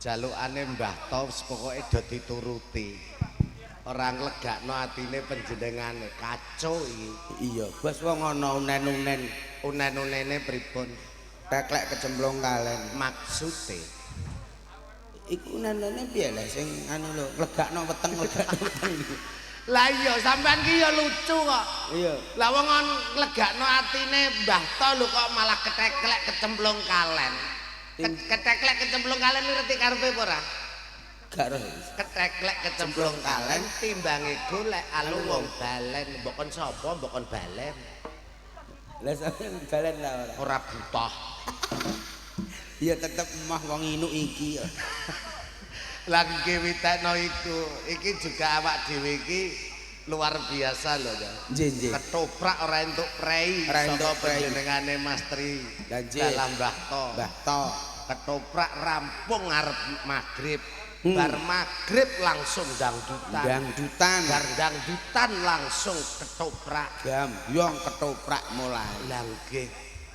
Jalukane Mbah To wis pokoke do dituruti. Ora nglegakno atine panjenengane, kacau iki. Iya, bos, wong ana unen-unen. Unen-unene pripun? Teklek kecemplung kalen. Maksude? Iku unen-unene piye lho sing anu lho, legakno weteng, legakno weteng. Lah iya, sampean ki ya lucu kok. Iya. Lah wong nglegakno atine Mbah To lho kok malah keteklek kecemplung kalen. Keteklek kecemplung kalen ngerti karepe apa ora? Gak roh. Keteklek kecemplung kalen timbange golek alu wong balen. Mbok kon sapa mbok kon balen? Lah sampean balen lah ora? Ora butuh. Ya tetep emoh wong inuk iki ya. Lah nggih witekno iku. Iki juga awak dhewe iki luar biasa lho ya. Nggih, nggih. Ketoprak ora entuk prei Ora entuk saka prei. panjenengane Mas Tri. Lah nggih. Dalah Mbah To. Mbah To. Ketoprak rampung arep magrib. Bar magrib langsung dangdutan. Dangdutan. Bar dangdutan langsung ketoprak. Gambyong ketoprak mulai. Lah nggih.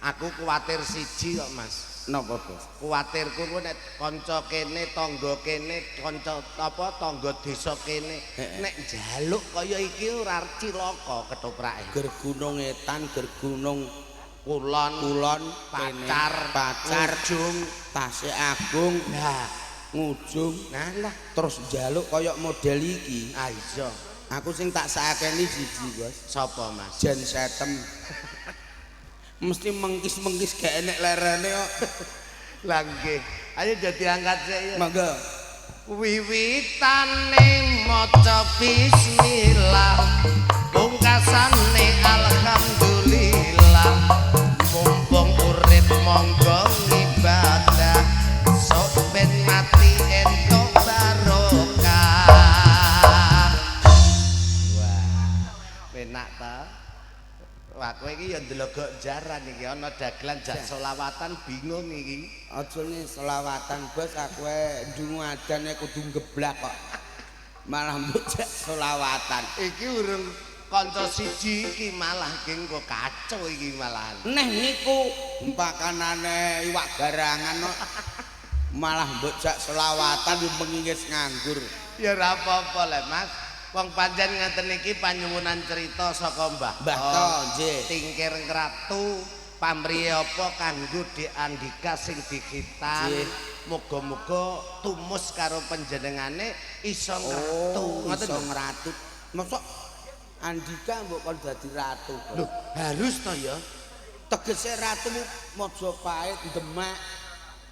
Aku kuwatir siji kok, Mas. Napa, Bos? Kuwatirku ku nek kanca kene, tangga kene, kanca apa tangga desa kene, nek njaluk kaya iki ora cilaka ketoprake. Ger gunung etan, ger gunung Kulon, kulon, kene, Pacar, Pacar, Ujung, Tasik Agung, Nah, Ngujung, nah lah. Terus njaluk kaya model iki. Ah iya. Aku sing tak sakeni siji, Bos. Sapa, Mas? Jen setem. Mesti mengkis-mengkis gak enek lerene kok. Lah nggih. Ayo dadi angkat sik ya. Monggo. Wiwitane maca bismillah, pungkasane alhamdulillah. Mumpung urip monggo ngibadah, sok ben mati entuk barokah. Wah, penak ta? Wah, kowe iki ya ndelogok jaran iki ana dagelan jak selawatan bingung iki. Aja nih selawatan, Bos, aku ndungu adane kudu geblak kok. Malah mbok jak selawatan. Iki urung kanca siji iki malah iki engko kacau iki malahan. Neh niku pakanane iwak garangan kok. Malah mbok jak selawatan mengingis nganggur. Ya ora apa-apa le, Mas. Wong pancen ngeten iki panyuwunan cerita saka Mbah Mbah To, nggih. Tingkir Ngratu pamriye apa kanggo Dik Andika sing dikhitan. Nggih. Muga-muga tumus karo panjenengane iso ngratu. Oh, Ngoten iso lho. ngratu. Mosok Andika mbok kon dadi ratu? Lho, harus to ya. Tegese ratu Majapahit, Demak,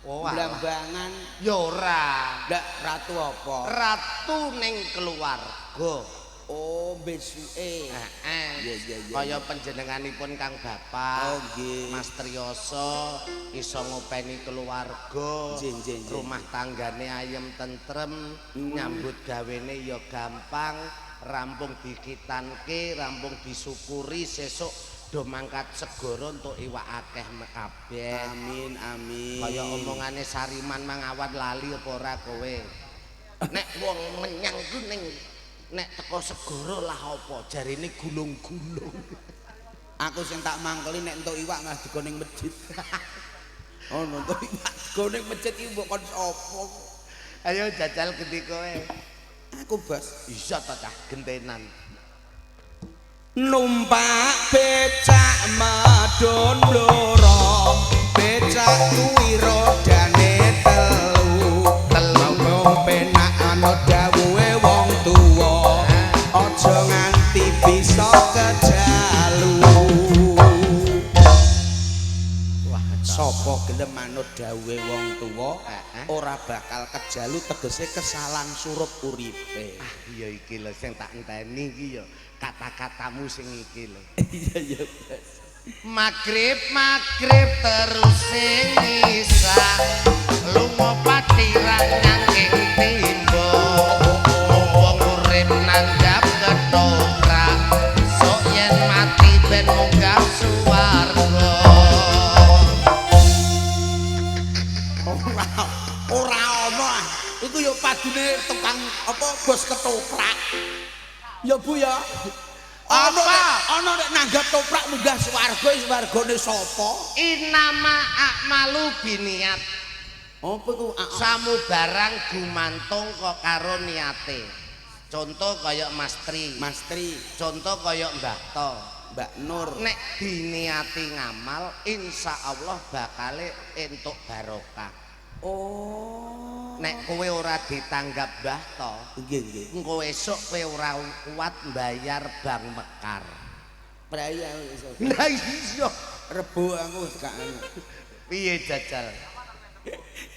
Oh, alah. Blambangan. Ya ora. Ndak ratu apa? Ratu ning keluarga. Oh, besuke. Heeh. Iya, iya, iya. Kaya panjenenganipun Kang Bapak. Oh, nggih. Mas Triyoso iso ngopeni keluarga. Nggih, nggih, nggih. Rumah tanggane ayem tentrem, nyambut gawene ya gampang, rampung dikhitanke, rampung disyukuri, sesuk do mangkat segara entuk iwak akeh kabeh. Amin, amin. Kaya omongane Sariman mangawan lali apa ora kowe? Nek wong menyang ku ning nek teko segara lah apa jarine gulung-gulung. Aku sing tak mangkeli nek entuk iwak malah digo ning masjid. Oh, entuk iwak digo ning masjid iki mbok kon sapa? Ayo jajal gendi kowe. Aku, Bos. Iso ta cah gentenan. Numpak becak medhun Blora, becak kuwi rodane telu. Telu. Mau penak ana dawuhe wong tuwa, aja nganti bisa kejalu. Wah, Sapa gelem manut dawuhe wong tuwa ora bakal kejalu, tegese kesalang surup uripe. Ah iya iki lho sing tak enteni iki ya kata-katamu sing iki lho. Iya iya, Bos. Magrib magrib terus sing isa lunga patiran nyangking timba, mumpung urip nanggap ketoprak, sok yen mati ben munggah suwarga. Ora ora ono ah. Iku ya padune tukang apa bos ketoprak. Ya Bu ya. Ono Apa? Nek nanggap toprak munggah swarga, swargane sapa? Inama akmalu biniat. Apa iku? Samubarang gumantung kok karo niate. Contoh kaya Mas Tri. Mas Tri. Contoh kaya Mbah To. Mbak Nur. Nek diniati ngamal, insya Allah bakale entuk barokah. Oh. Nek kowe ora ditanggap Mbah To, nggih nggih. Engko esuk kowe ora kuat mbayar bank mekar. Praya iso. Lah iya, rebo aku wis gak ana. Piye jajal?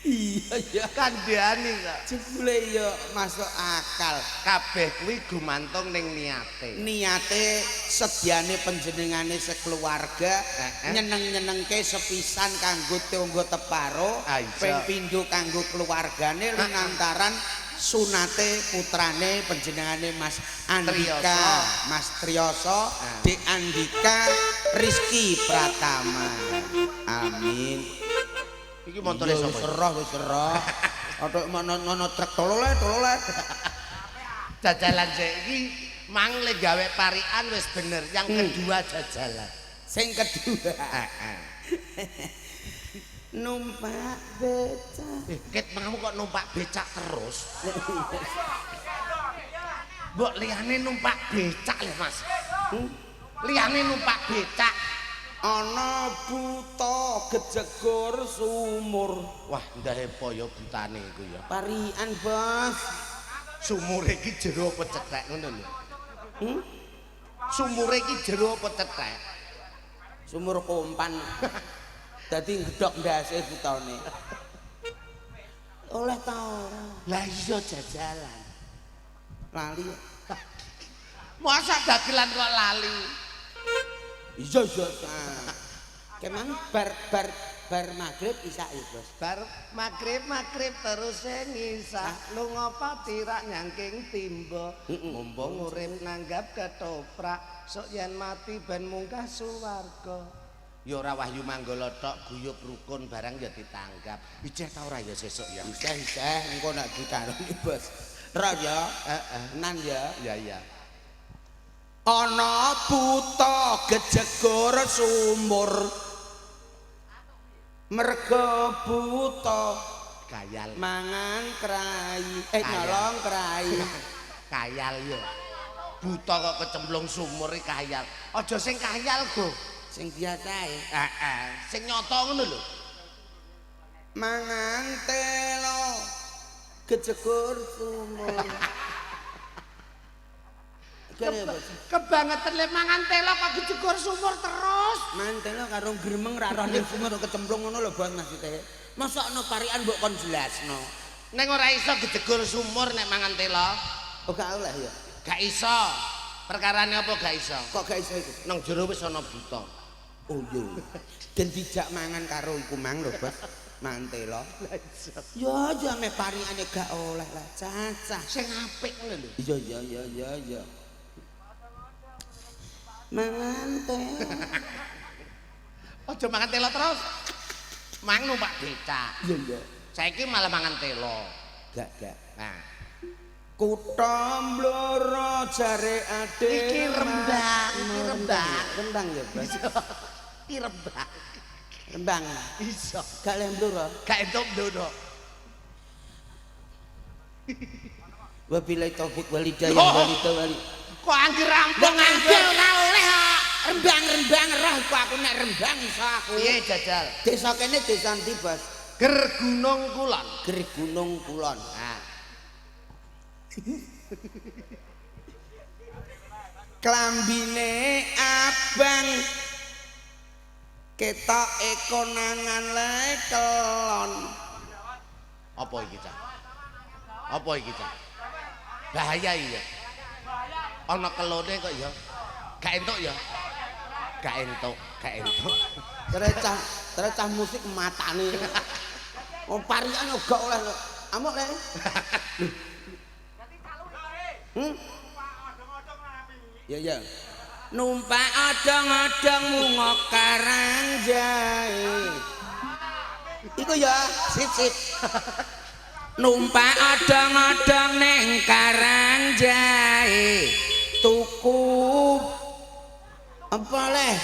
Iya iya kandhane kok. Jebule ya masuk akal. Kabeh kuwi gumantung ning niate. Niate sedyane panjenengane sekeluarga nyeneng-nyenengke sepisan kanggo tangga teparo, ping pindho kanggo keluargane lunantaran sunate putrane panjenengane Mas Andika, Mas Triyoso, Dik Andika Rizky Pratama. Amin. Iki montore sapa? Wis roh, wis roh. Atok ngono truk tolole tolole. Jajalan sik iki mang le gawe parikan wis bener. Yang kedua jajalan. Sing kedua. Heeh. Numpak becak. Ket mau kok numpak becak terus. Mbok liyane numpak becak lho, Mas. Liyane numpak becak. Ana buta gejegur sumur. Wah, ndahe apa ya butane iku ya. Parikan, Bos. Sumure iki jero apa cethek ngono lho. Sumure iki jero apa cethek? Sumur kompan. Dadi ngedok ndase butane. Oleh ta ora? Lah iya jajalan. Lali. Masa dagelan kok lali? Iya iya. Kemang bar bar bar magrib isak ya, Bos. Bar magrib magrib terus ngisak lunga patirak nyangking timba. Mumpung urip nanggap ketoprak, sok yen mati ben munggah suwarga. Ya ora Wahyu Manggala tok, guyub rukun barang ya ditanggap. Ijeh ta ora ya sesuk ya? Isih isih engko nek ditaroni, Bos. Ra ya? Heeh. Nan ya? Ya iya. Ana buta gejegur sumur. Merga buta kayal mangan krai, nyolong krai. Kayal ya. Buta kok kecemplung sumur iki kayal. Aja sing kayal, Go. Sing biasae. Heeh, sing nyoto ngono lho. Mangan telo gejegur sumur. Kebangetan le mangan telo kok gejegur sumur terus. Mangan telo karo gremeng ra roh ning sumur kecemplung ngono lho, Bos, maksude. Mosok ana parikan mbok kon jelasno. Ning ora iso gejegur sumur nek mangan telo. Oh gak oleh ya? Gak iso. Perkarane apa gak iso? Kok gak iso iku? Nang jero wis ana buta. Oh iya. Den dijak mangan karo iku mang lho, Bos. Mangan telo. Lah iso. Ya ya meh parikane gak oleh lah, cacah. Sing apik ngono lho. Iya iya iya iya iya. Mangan telo. Aja mangan telo terus. Mang numpak becak. Iya iya. Saiki malah mangan telo. Gak gak. Nah. Kutha Blora jare ade. Iki Rembang, iki Rembang. Rembang ya, Bos. Iki Rembang. Rembang. Iso. Gak leh Blora. Gak entuk Blora. Wabillahi taufik wal hidayah walita wali. Kok angger rampung angger ora oleh kok. Rembang-rembang roh iku aku nek Rembang iso aku. Piye jajal? Desa kene desa ndi, Bos? Ger Gunung Kulon. Ger Gunung Kulon. Nah. Klambine abang ketoke konangan le kelon. Apa iki, Cak? Apa iki, Cak? Bahaya iki ya. Ana kelone kok ya. Gak entuk ya. Gak entuk, gak entuk. Trecah musik matane. Oh parikan gak oleh kok. Amuk le. Ya ya. Numpak odong-odong mungo karang jae. Iku ya, sip sip. Numpak odong-odong neng karang jae. Tuku apa leh?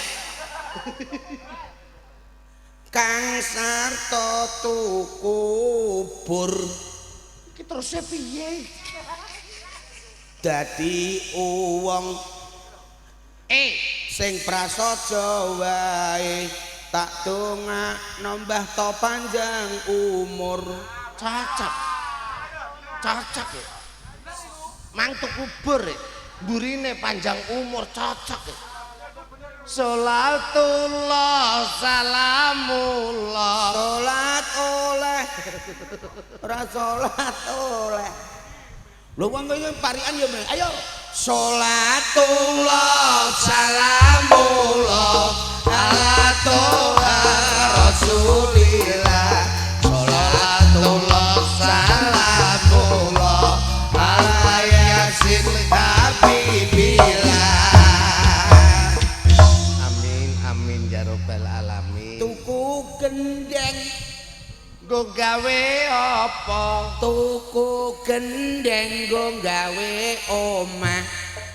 Kang kenteng sarta tuku bur. Iki teruse piye? Dadi wong sing prasaja wae tak dongakno Mbah To panjang umur. Cocok. Cocok ya. Mang tuku bur ya. Burine panjang umur cocok ya. Salatullah salamullah. Salat oleh ora salat oleh. Lho wong iki parikan ya, Mas. Ayo. Salatullah salamullah ala toha rasulillah. Salatullah salamullah ala yasin habibillah. Amin amin ya rabbal alamin. Tuku gendeng nggo gawe apa? Tuku gendeng nggo gawe omah.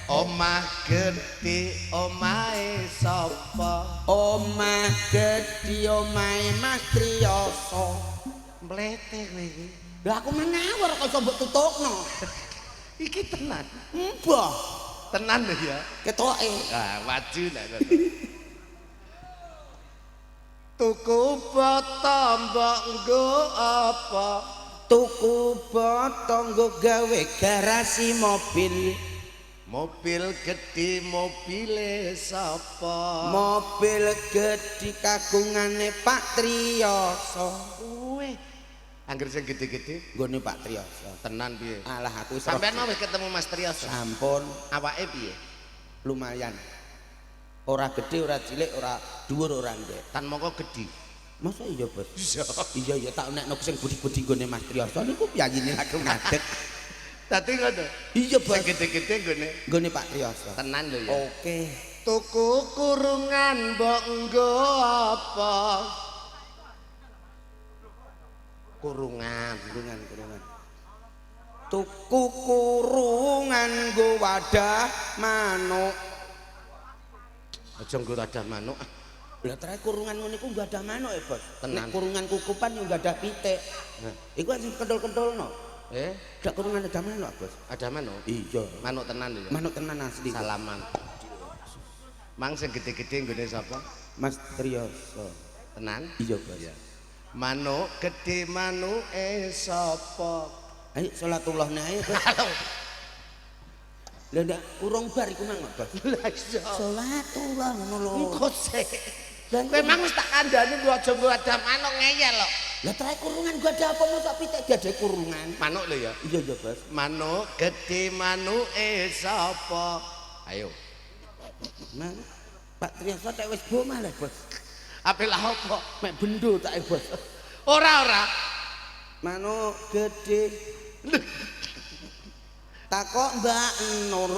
Omah gedhe omahe sapa? Omah gedhe omahe Mas Triyoso. Mlete kowe iki. Lah aku mengawur kok iso mbok tutukno. Iki tenan. Mbah, tenan lho ya. Ketoke. Ah, waju nek ngono. Tuku boto mbok nggo apa? Tuku boto nggo gawe garasi mobil. Mobil gedhe mobile sapa? Mobil gedhe kagungane Pak Triyoso. Kowe angger sing gedhe-gedhe nggone Pak Triyoso. Tenan piye? Alah aku wis sampean mau wis ketemu Mas Triyoso? Sampun. Awake piye? Lumayan. Ora gedhe, ora cilik, ora dhuwur, ora ndek. Tan mongko gedhe. Masa iya, Bos? Iya. Iya ya tak nekno sing budi-budi nggone Mas Triyoso niku piyayine lagi ngadeg. Dadi ngono. Iya, Bos. Sing gedhe-gedhe nggone nggone Pak Triyoso. Tenan lho ya. Oke. Tuku kurungan mbok nggo apa? Kurungan, kurungan, kurungan. Tuku kurungan nggo wadah manuk. Aja nggo wadah manuk. Lah trae kurungan ngono iku nggo wadah manuk ya, Bos. Tenan. Nek kurungan kukupan yo nggo wadah pitik. Nah. Iku sing kendol-kendolno. Dak kurungan wadah manuk, Bos. Wadah manuk? Iya. Manuk tenan lho ya. Manuk tenan asli. Salaman. Mang sing gedhe-gedhe nggone sapa? Mas Triyoso. Tenan? Iya, Bos. Iya. Manuk gedhe manuke sapa? Ayo salatullah ae, Bos. Lah ndak urung bar iku mang, Bos. Lah iya. Salatullah ngono lho. Engko sik. Kowe mang wis tak kandhani nggo aja nggo wadah manuk ngeyel kok. Lah trae kurungan gua ada apa mosok pitik diadahi kurungan? Manuk lho ya. Iya iya, Bos. Manuk gedhe manuke sapa? Ayo. Mang Pak Triyoso tak wis bomah lho, Bos. Ape lah apa? Mek bendo tak bos. Ora ora. Manuk gedhe. Takok Mbak Nur.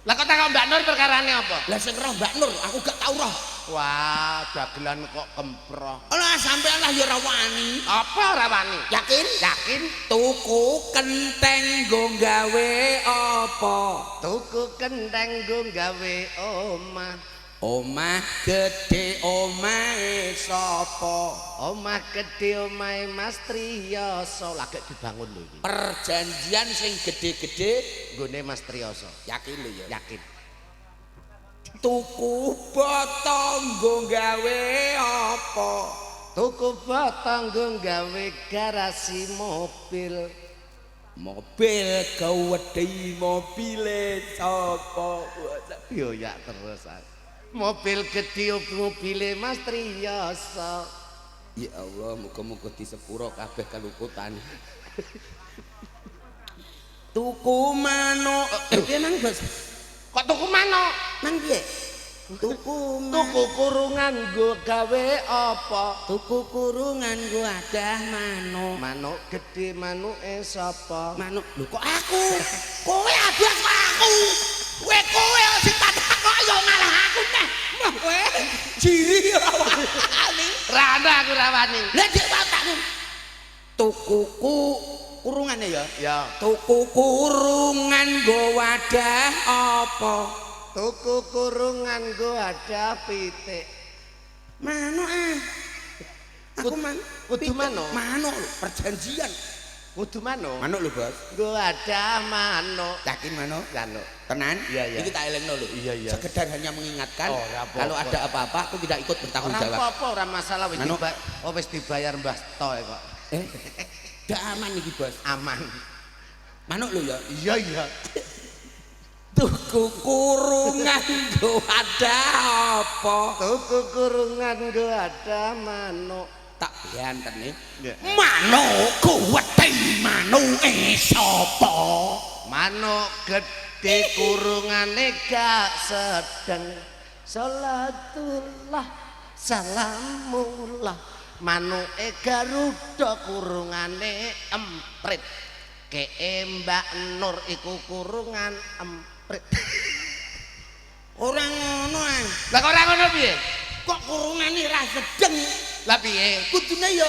Lah kok takok Mbak Nur perkarane apa? Lah sing roh Mbak Nur, aku gak tau roh. Wah, dagelan kok kemproh. Alah sampean lah ya ora wani. Apa ora wani? Yakin? Yakin. Tuku kenteng nggo gawe apa? Tuku kenteng nggo gawe omah. Omah gedhe omahe sapa? Omah gedhe omahe Mas Triyoso. Lagek dibangun lho iki. Perjanjian sing gedhe-gedhe nggone Mas Triyoso. Yakin lho ya? Yakin. Tuku boto nggo gawe apa? Tuku boto nggo gawe garasi mobil. Mobil gawedhe mobile sapa? Yo ya terus. Mobil gedhe mobile Mas Triyoso. Ya Allah, muga-muga disepuro kabeh kaluputan. Tuku manuk. Piye nang, Bos? Kok tuku manuk? Nang piye? Tuku tuku kurungan nggo gawe apa? Tuku kurungan nggo wadah manuk. Manuk gedhe manuke sapa? Manuk. Lho kok aku? Kowe abas kok aku? Kowe kowe sing tak takok ya ngalah aku neh. Mah kowe jiri ora wani. Ra ana aku ra wani. Lah dik wae tak tukuku kurungane ya. Ya. Tuku kurungan nggo wadah apa? Tuku kurungan nggo wadah pitik. Manuk ah. Aku mang Kudu manuk. Manuk lho, perjanjian. Kudu manuk. Manuk lho, Bos. Nggo ada manuk. Yakin manuk? Manuk. Tenan? Iya, iya. Iki tak elingno lho. Iya, iya. Sekedar hanya mengingatkan Ora apa-apa. kalau ada apa-apa aku tidak ikut bertanggung Ora jawab. apa-apa, ora masalah wis Manuk. Oh, wis dibayar Mbah To kok. Eh. Dak aman iki, Bos. Aman. Manuk lho ya. Iya, iya. Tuku kurungan nggo ada apa? Tuku kurungan nggo ada manuk. Tak bantene. Iya. Manuk kuweti manuke sapa? Manuk gedhe kurungane gak sedeng. Salatullah salamullah. Manuke Garuda kurungane emprit. Kee Mbak Nur iku kurungan emprit. Ora ngono ah. Lah kok ora ngono piye? Kok kurungane ra sedeng? Lah piye? Kudune ya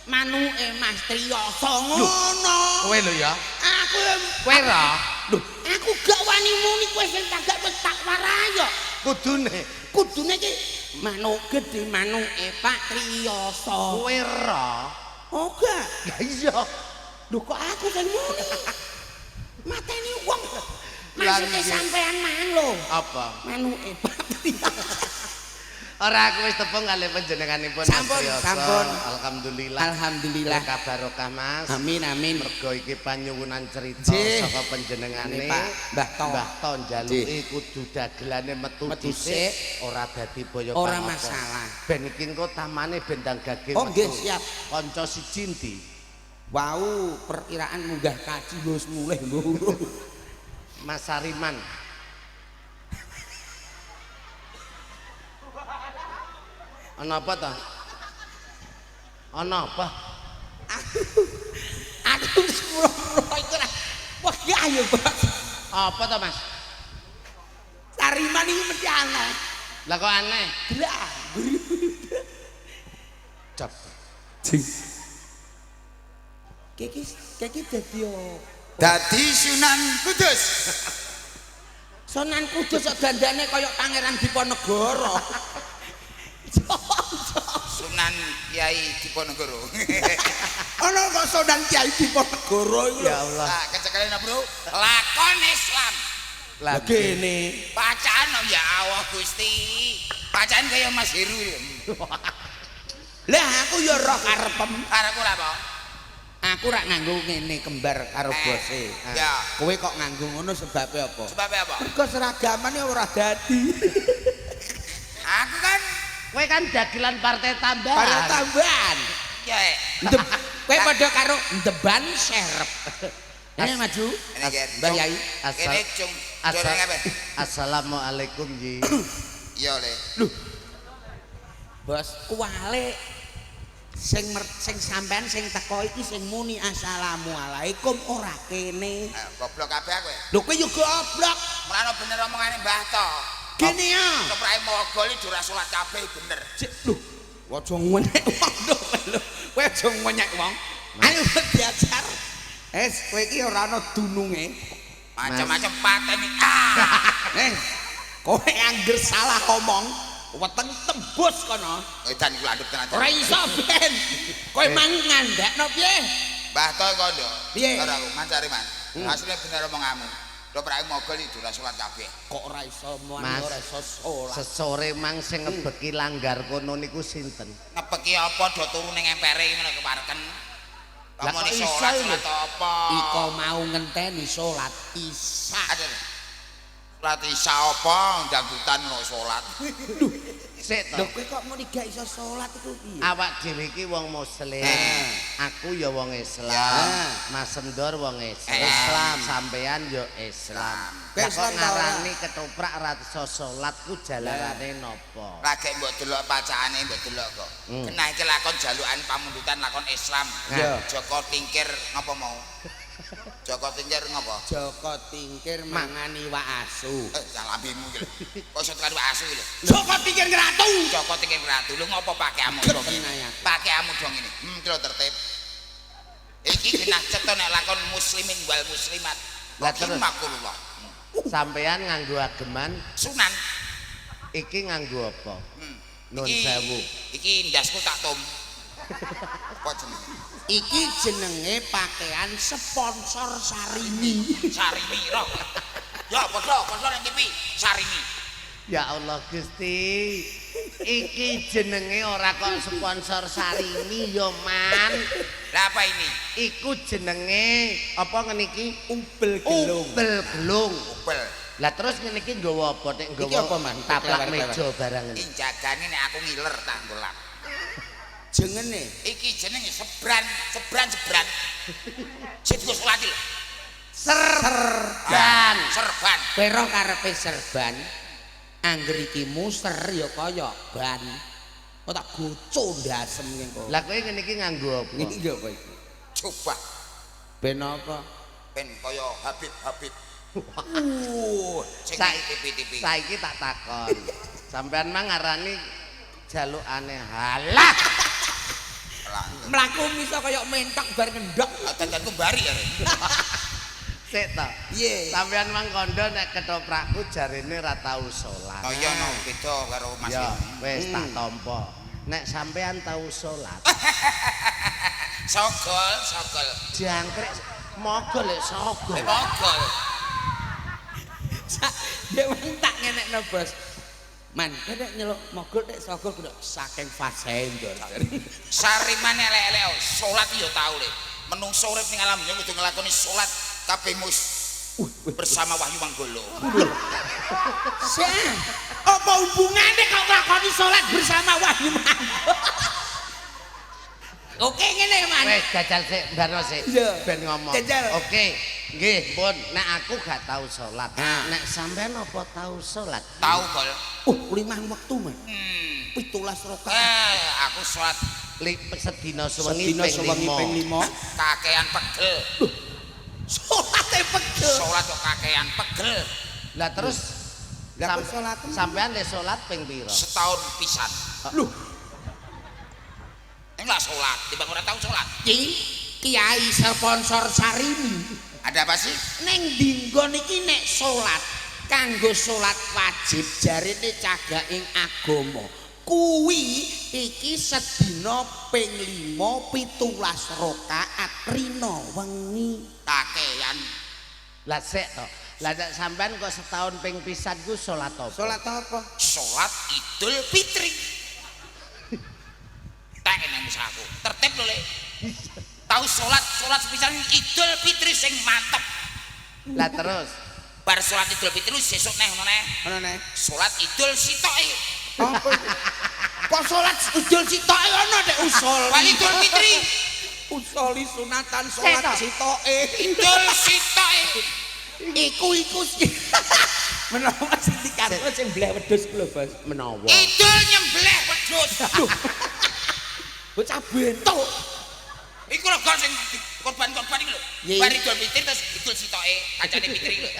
manuke Mas Triyoso ngono. Kowe lho ya. Aku Kowe ra. lho, aku gak wani muni kowe sing tagak wis tak warai yo. Kudune Kudune iki manuk gedhe manuke Pak Triyoso. kowe ra. Oh gak. Lah iya. Lho kok aku sing muni? Mateni wong. Lah Maksudnya iya. sampean mang lho. Apa? Manuke Pak Triyoso. Ora aku wis tepung kalih panjenenganipun Mas Sampun, Triyoso. sampun. Alhamdulillah. Alhamdulillah. Berkah barokah Mas. Amin amin. Mergo iki panyuwunan cerita Nggih. saka panjenengane Pak Mbah To. Mbah To njaluki kudu dagelane metu Metu dhisik, sik. ora dadi boyo Ora pangapa. masalah. Ben iki engko tamane ben ndang gage Oh, metu. nggih, siap. Kanca siji ndi? Wau perkiraan munggah kaji wis mulih lho. Mas Sariman. Ana apa ta? Ana apa? Aku wis murah-murah iku ora. Wah, ya ayo, Pak. Apa ta, Mas? Sariman iki mesti aneh. Lah kok aneh? Gelak. Jap. Jing. Kiki kiki dadi opo? Dadi Sunan Kudus. Sunan Kudus kok dandane kaya Pangeran Diponegoro. Sunan Kiai Diponegoro. Ana kok Sunan Kiai Diponegoro iku lho. Ya Allah. Nah, kecekane Bro, lakon Islam. Lah Kene. Bacaan ya Allah Gusti. Bacaan kaya Mas Heru ya. Lah aku ya roh karepem. Karepku lha apa? Aku rak nganggo ngene kembar karo bose. Ya. Kowe kok nganggo ngono sebabe apa? Sebabe apa? Mergo seragamane ora dadi. Aku kan Kowe kan dagelan partai tambahan. Para tambahan. ya. Kowe padha karo ndeban serep. Ayo maju. Ini Ger. Mbah Yai. Kene cung. Joreng apa? Assalamualaikum Yi. Iya le. Bos, kuwale sing sing sampean sing teko iki sing muni assalamualaikum ora kene. Goblok kabeh aku ya. Lho kowe yo goblok. Mulane bener omongane Mbah To. Kene ya. Keprake mogol iki ora salat kabeh bener. Lho, aja ngenyek wong lho. Kowe aja ngenyek wong. Ayo diajar. Es, kowe iki ora ana dununge. Macam-macam pateni. Ah. Kowe angger salah omong, weteng tembus kono. Edan iku landhep tenan. Ora iso ben. Kowe mang ngandakno piye? Mbah To kondo. Piye? Ora aku mancari man. Asline bener omonganmu. Keprake mogol iki ora salat kabeh. Kok ora iso muan Mas. ora iso salat. Sesore mang sing ngebeki langgar kono niku sinten? Ngebeki apa do turu ning empere iki ngono kepareken. Lah kok Lah iso salat lho? salat apa? Iko mau ngenteni salat Isya. Aduh. Salat isya apa dangdutan kok salat. Sik to. Lho kowe kok muni gak iso salat iku piye? Awak dhewe iki wong muslim. Aku ya wong Islam. Ya. Mas Sendor wong Islam. Islam. Sampean ya Islam. Kowe Lah kok Islam ta ora? ngarani ketoprak ra iso salat ku jalarane napa? Lagi mbok delok pacaane mbok delok kok. Kena iki lakon jalukan pamundutan lakon Islam. Ya. Joko Tingkir ngapa mau? Joko Tingkir ngapa? Joko Tingkir mangan iwak asu. Sak lambemu iki lho. Kok iso tekan iwak asu iki lho. Joko Tingkir ngratu. Joko Tingkir ngratu. Lho ngopo pakeamu dong Kena ini? ya. Pakeamu dong ini. Iki lho tertib. Iki genah cetha nek lakon muslimin wal muslimat. Lah terus? Rahimakumullah. Sampean nganggo ageman, Sunan. iki nganggo apa? Nun Iki- sewu. Iki ndasku tak tom. Apa jenenge? Iki jenenge pakaian sponsor Sarimi. Sarimi roh. Ya padha, padha ning TV Sarimi. Ya Allah Gusti. Iki jenenge ora kok sponsor Sarimi ya, Man. Lah apa ini? Iku jenenge apa ngene iki? Ubel gelung. Ubel gelung. Ubel. Lah terus ngene iki nggawa apa nek nggawa? Iki apa, Man? Taplak Klewer-klewer. meja barang ngene. Iki jagane nek aku ngiler tak nggo lap. Jengene. Iki jenenge sebran, sebran, sebran. Sing digo salat iki lho. Serban. Serban. Kowe roh karepe serban. Angger iki muser ya kaya ban. Kok tak goco ndasem kok. Lah kowe ngene iki nganggo apa? Iki apa iki? Coba Ben apa? ben kaya Habib Habib. Sing TV-TV. Saiki tak takon. Sampean mang ngarani jalukane halah. Mlaku miso kaya mentok bar ngendhok. Dandanku bari ya. Sik to. Piye? Sampean mang kandha nek ketoprakku jarene ra tau salat. Oh iya no, beda karo Mas. Ya, wis tak tampa. Nek sampean tau salat, Sogol, sogol. jangkrik mogol lek sogol. Eh mogol. Dia wong tak ngenekno, Bos. Man, kowe nek nyeluk mogol nek sogol kudu saking fase ndor. Sarimane elek-elek oh, salat ya tau le. Menungso urip ning alam ya kudu nglakoni salat kabeh mus bersama Wahyu Manggolo. Sik. Apa hubungane kok nglakoni salat bersama Wahyu Manggolo? Oke ngene, Man. Wis jajal sik barno sik. Iya. Ben ngomong. Jajal. Oke. Nggih, pun. Nek aku gak tau salat. Nek sampean apa tau salat? Tau gol. 5 wektu, Man. 17 rakaat. Aku salat Sedina suwengi Sedina suwengi ping ping 5. 5. kakean pegel. Salate pegel. Salat kok kakean pegel. Lah terus Lah kok salat? Sampean le salat ping pira? Setahun pisan. Loh, Ning lah salat, timbang ora tau salat. iki kiai sponsor Sarimi. Ada apa sih? Ning dinggon iki nek salat kanggo salat wajib jarene cagak ing agama. Kuwi iki sedina ping 5 17 rakaat rina wengi. Kakean. Lah sik to. Lah nek sampean kok setahun ping pisan ku salat apa? Salat apa? Salat Idul Fitri. Tak nang usahaku. Tertib lho, Le. Tau salat, salat sepisan Idul Fitri sing mantep. Lah terus Bar salat Idul Fitri sesuk neh ngono neh. Ngono neh. Salat Idul sitoke. Apa? Kok salat Idul sitoke ana nek usul. Wal Idul Fitri. Usoli sunatan salat sitoke. Idul sitoke. Iku iku menawa sing dikarepno sing mbleh wedhus ku lho, Bos. Menawa. Idul nyembelih wedhus. Bocah bentuk. Iku lho gol sing korban-korban iku lho. Bar Idul Fitri terus Idul sitoke, kancane Fitri lho.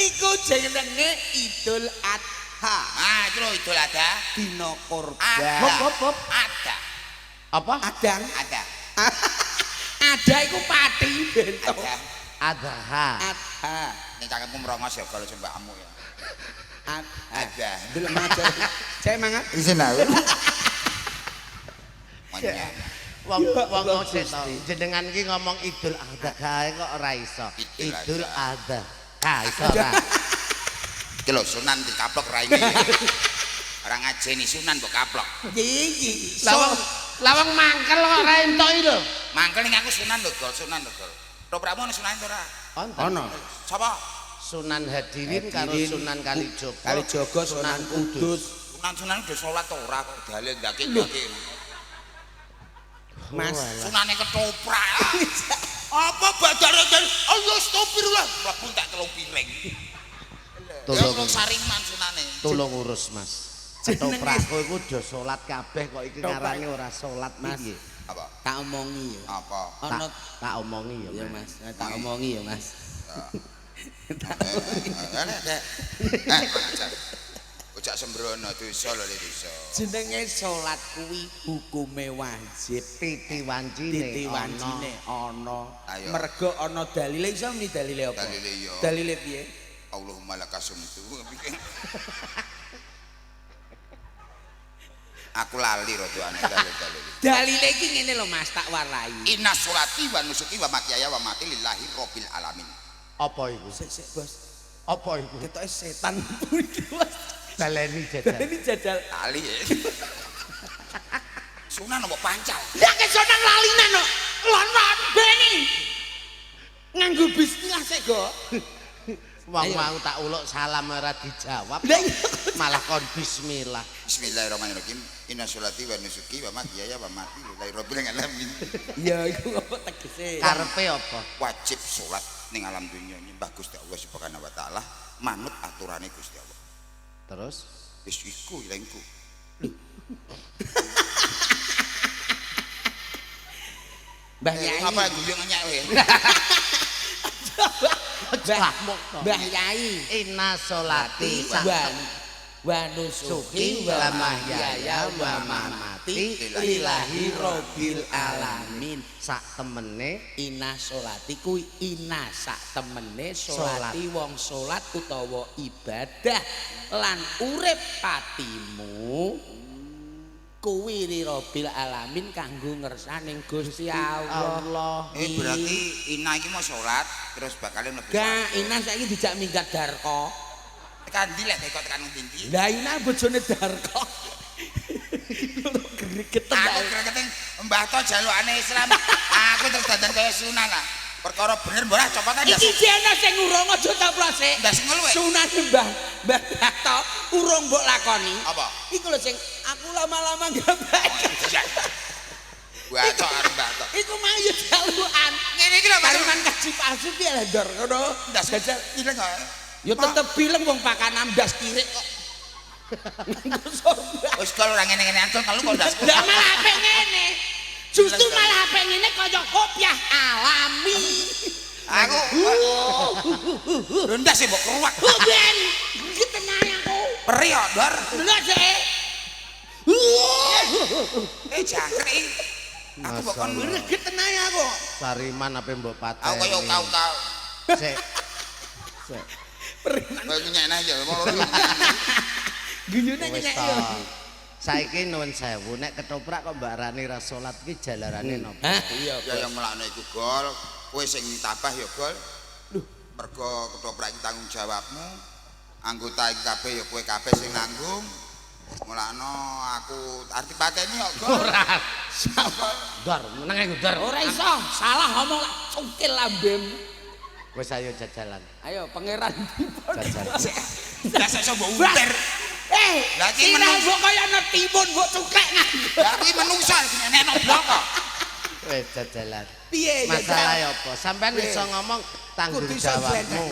Iku jenenge Idul Adha. Ah, iku lho Idul Adha. Dina korban. Ada. Hop, hop, hop. Ada. Apa? Adang. Ada. Ada iku pati bentuk. Ada. Adha. Adha. Nek cangkemku merongos ya kalau sembahmu ya. Adha. Ada. Delok maca. Saya mangat. Isin aku. Monyet. Wong wong jenengan iki ngomong Idul Adha kae kok ora iso. Idul Adha. Ka iso ora. Iki lho Sunan dikaplok raine. Ora ngajeni Sunan mbok kaplok. Iki. Lawang mangkel kok ora entuk iki lho. Mangkel ning aku Sunan lho, Gol, Sunan lho, Gol. Toprakmu ana Sunan ora? Wonten. Ana. Sapa? Sunan Hadirin karo Sunan Kalijaga. Kalijaga Sunan Kudus. Sunan-sunan udah salat ora kok dalil ndake-ndake. Mas. Sunane ketoprak. Apa badare dan Allah astagfirullah mlebu tak 3 piring. Tolong sariman sunane. Tolong urus, Mas. Ketoprakku iku do salat kabeh kok iki ngarani ora salat Mas. piye? Apa? Tak omongi ya. Apa? Ana Tak omongi ya, ya Mas. Tak omongi ya, Mas. Bocah sembrono dosa lho dosa. Jenenge salat kuwi hukume wajib. Titi wancine. Titi wancine ana. Ayo. Mergo ana dalile iso muni dalile apa? Dalile ya. Dalile piye? Allahumma lakasumtu. Aku lali rada aneh dalil-dalil. Dalile iki ngene lho Mas, tak warai. Inna sholati wa nusuki wa mahyaya wa mati lillahi rabbil alamin. Apa iku? Sik sik, Bos. Apa iku? Ketoke setan iki, Mas. Baleni jajal. Baleni jajal. Lali. Sunan mbok pancal. Lah ke sonan lalinan kok. Lon-lon beni. Nganggo bismillah sik, Go. Wong mau tak uluk salam ora dijawab. Malah kon bismillah. Bismillahirrahmanirrahim. Inna sholati wa nusuki wa mahyaya wa mati lillahi rabbil alamin. Ya iku apa tegese? Karepe apa? Wajib salat ning alam dunya nyembah Gusti Allah Subhanahu wa taala, manut aturane Gusti Allah. Terus wis iku ilengku. Mbah Yai. Apa guyu ngenyek kowe? Mbah Yai. Inna sholati wa nusuki wa mahyaya wa mamati lillahi rabbil alamin. Sak temene inna sholati kuwi inna sak temene sholati wong salat utawa ibadah lan urip patimu kuwi lirabbil alamin kanggo ngersaning Gusti Allah. Berarti Ina iki mau salat terus bakal mlebu. Gak, Ina saiki dijak minggat Darko. Tekan ndi lek kok tekan ndi? Lah Ina bojone Darko. Gregeten. Aku gregeten Mbah To jalukane Islam. Aku terus dandan kaya Sunan lah. Perkara bener mbah copot aja. Iki jene sing urung aja coplose. Ndas ngeluwe. Sunan Mbah Mbah To urung mbok lakoni. Apa? Iku lho sing aku lama-lama gak baik. Bacok arep Mbah To. Iku mau yo jalukan. Ngene iki lho Kariman kaji palsu piye lho Ndor ngono. Ndas jajal ileng kok. Ya tetep bileng wong pakan amdas kirik kok. Wis kalau ora ngene-ngene antul kalau kok ndas. Lah malah apik ngene. Justru malah apik ngene kaya kopiah alami. Aku ndas e mbok keruak. Ben, iki tenan aku. Perih kok, Ndor. Lha sik. Jangkrik iki. Aku mbok kon greget tenan aku. Sariman ape mbok pateni. Aku kaya ukau-ukau. Sik. Sik. Perih. Kaya nyenyek ya. Guyune nyenyek yo. Saiki nuwun sewu nek ketoprak kok mbak Rani ra salat ki jalarane napa? Hah? Iya, ya yang melakno iku gol, kowe sing tabah ya gol. Lho, mergo ketoprak iki tanggung jawabmu. Anggota iki kabeh ya kowe kabeh sing nanggung. Mulakno aku arti pateni kok gol. Ora. Ndor, meneng ndor. Ora iso, salah omong lak cungkil lambem. Wis ayo jajalan. Ayo pangeran dipun. Jajalan. Lah iso mbok untir. Lah iki menungso kaya ana timun mbok cukek nganggo. Lah iki menungso nek blok kok. Wis jajalan. Piye masalahe apa? Sampeyan iso ngomong tanggung jawabmu.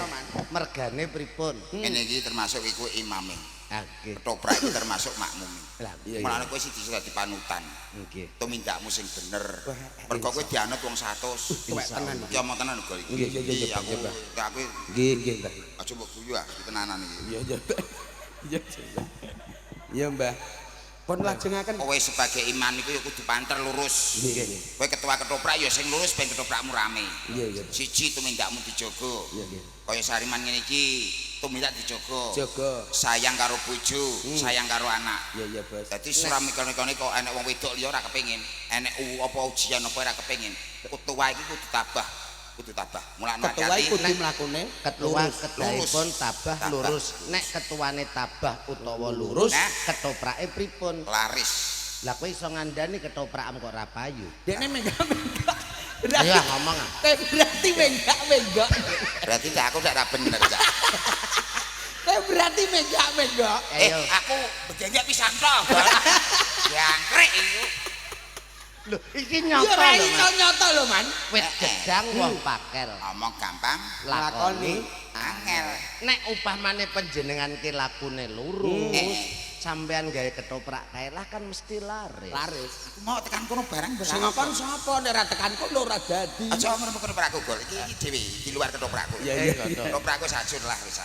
Mergane pripun? Ngene iki termasuk iku imame. Ah nggih. Ketoprak iki termasuk makmume. Lah iya. Mulane kowe siji dadi panutan. Nggih. Tumindakmu sing bener. Mergo kowe dianut wong 100. Tuwek tenan. Iki omong tenan uga iki. Nggih iya aku aku nggih nggih Mbah. Aja mbok guyu ah tenanan iki. Iya iya. Iya iya Mbah. Pun lajengaken. Kowe sebagai iman iku ya kudu panter lurus. Nggih. Kowe ketua ketoprak ya sing lurus ben ketoprakmu rame. Iya iya. Siji tumindakmu dijaga. Iya nggih. Kaya Sariman ngene iki tumindak dijaga. Jaga. Sayang karo bojo, sayang karo anak. Iya iya, Bos. Dadi suramikane kok enek wong wedok liya ora kepengin, enek apa ujian apa ora kepengin. Ketua iki kudu tabah. Kudu tabah. Mulane ketua iki kudu mlakune ketua kedahipun tabah lurus. Nek ketuane tabah utawa lurus, ketoprake pripun? Laris. Lah kowe iso ngandani ketoprakmu kok ora payu. Dekne menggak-menggak. Ayo ngomong ah. Berarti menggak-menggak. Berarti aku ndak ra bener, Cak. Berarti menggak-menggak. Aku begenggek pisan tok. Jangkrik iku. Lho, iki nyata lho. Ya iso nyata lho, Man. Wit gedang wong pakel. Omong gampang, lakoni angel. Nek upamane panjenengan ki lakune lurus, sampean gawe ketoprak kae lah kan mesti laris. Laris. Aku mau tekan kono barang sing ngakon sapa nek ora tekan kono ora dadi. Aja ngomong ketoprakku, Gol. Iki iki dhewe di luar ketoprakku. Iya iya. Ketoprakku sajur lah wis.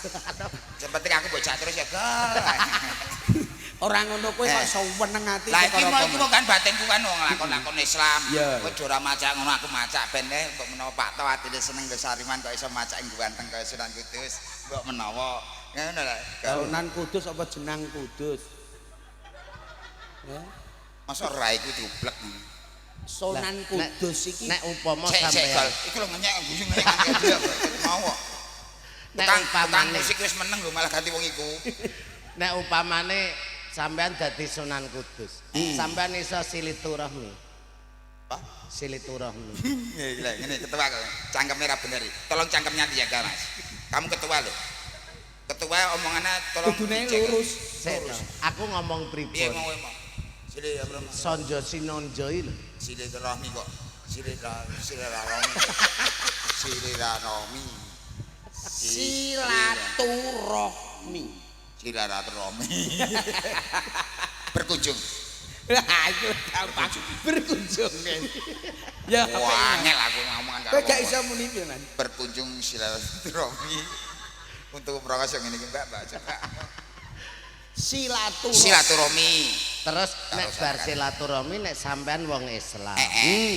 Sing penting aku bocah terus ya, Gol. Ora ngono kowe kok seneng ati perkara. Lah iki mau iku kan batinku kan wong lakon-lakon Islam. Kowe ora macak ngono aku macak ben mbok menawa Pak To atine seneng lho Sariman kok iso macak ganteng kaya Sunan Kudus. Mbok menawa ngono lho. Sunan Kudus apa jenang Kudus? Masa raiku diublek. Sunan Kudus iki nek upama Sik sik sampean Gol. Iku lho ngenyek guyu ngenyek mau kok. Nek Tukang upamane musik wis meneng lho malah ganti wong iku. Nek upamane sampean dadi Sunan Kudus, sampean iso silaturahmi. Apa? Silaturahmi. Iya, ngene ketua kok. Cangkemnya ra bener. Tolong cangkemnya dijaga, Mas. Kamu ketua lho. Ketua omongannya tolong kudune dicek. lurus. Sik to, aku ngomong Piye pripun? mau ngomong? Sile ya, Bro. Sonjo sinonjo iki lho. Silaturahmi kok. Silaturahmi. Silaturahmi. Silaturahmi. Silaturahmi. Berkunjung. Lah iku gampang berkunjung. Ya Wah, angel aku ngomongan karo. Kowe gak wong. iso muni piye, Man? Berkunjung silaturahmi. Untuk proses yang ini Mbak, Mbak coba. Silaturahmi. Silaturahmi. Terus nek Karo bar sampean. silaturahmi nek sampean wong Islam.